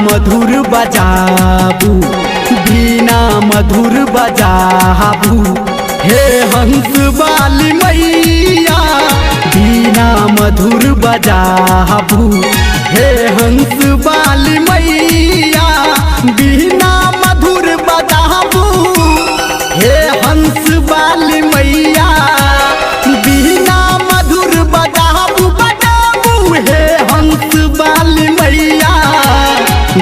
मधुर बजाबू, बीना मधुर बजाबू। हे हंस वाली मैया बीना मधुर बजाबू, हे हंस वाली मैया बीना मधुर बजाबू, हे हंस वाली मैया बीना मधुर बजाबू बजाबू, हे हंस वाली मैया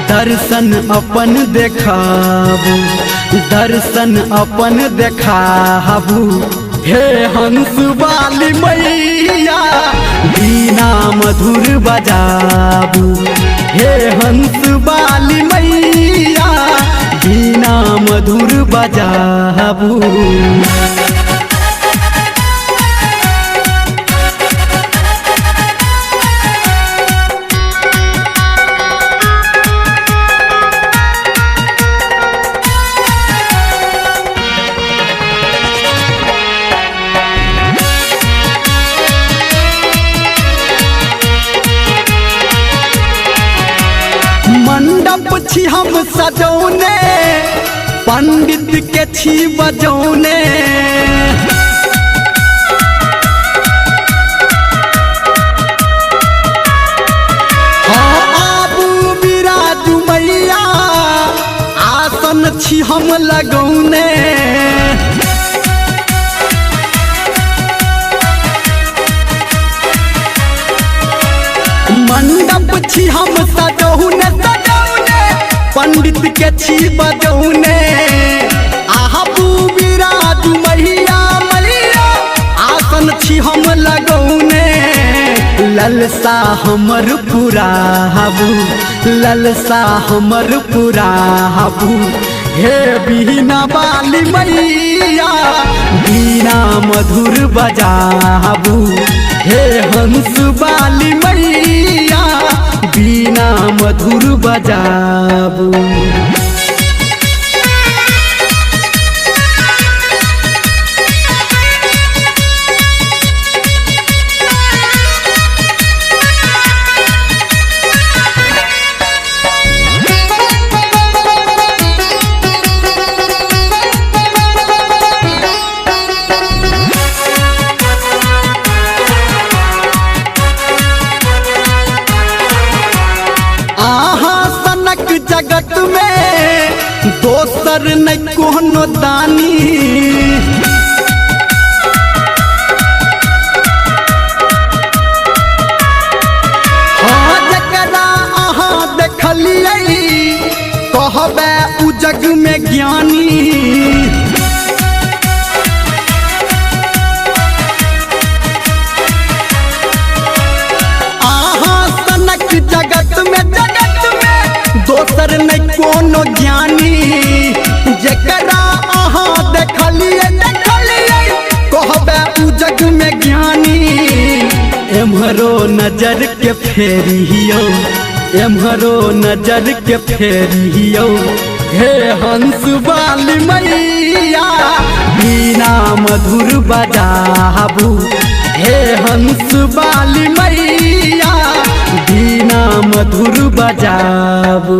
दर्शन अपन देखाबू, दर्शन अपन देखाबू। हे हंस वाली मैया बीना मधुर बजाबू, हे हंस वाली मैया बीना मधुर बजाबू। मंडप छी हम सजौने, पंडित के छी बजौने। हाँ आबू बिराजू मैया आसन छी हम लगौने। मंडप छी हम सजौने सजौने, पंडित के छी बजौने। आबू बिराजू मैया मैया आसन छी हम लगौने। ललसा हमर पुराबू, ललसा हमर पुराबू। हे बीना वाली मैया बीना मधुर बजाबू, हे हंस वाली मैया बीना मधुर बजाबू। जगत में दोसर नहीं कोनो दानी, हाँ जकरा अहाँ देखलियै कहबै उ जग में ज्ञानी। अहाँ सनक जगत में दोसर नहीं कोनो ज्ञानी, जकरा अहाँ देखलियै देखलियै कहबै उ जग में ज्ञानी। एम्हरो नजर के फेरियौ, एम्हरो नजर के फेरियौ। हे हंस वाली मैया बीना मधुर बजाबू, हे हंस वाली मैया बीना मधुर बजाबू।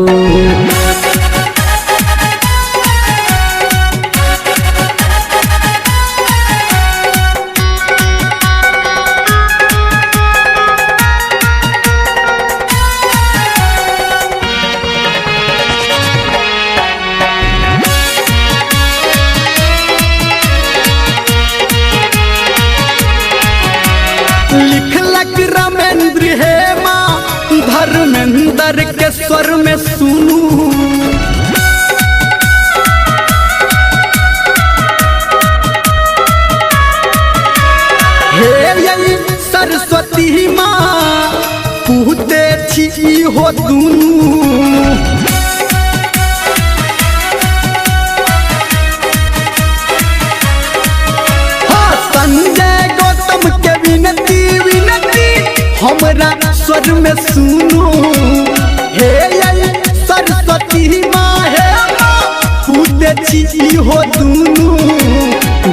लिखलक रमेंद्र हेमा धर्मेंद्र के स्वर में सुनू, हे यही सरस्वती माँ पूते छी हो दुनू। हाँ संजय गौतम के विनती विनती हमरा स्वर में सुनू, हे यही सरस्वती माँ हे माँ पूते छी हो दुनू।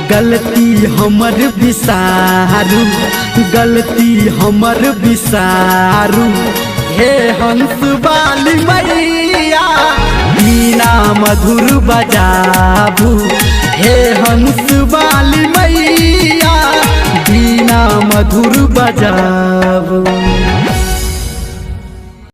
गलती हमर बिसारू, गलती हमर बिसारू। हे हंस बाली मैया, बीना मधुर बजाबू। हे हंस बाली मैया, बीना मधुर बजाबू।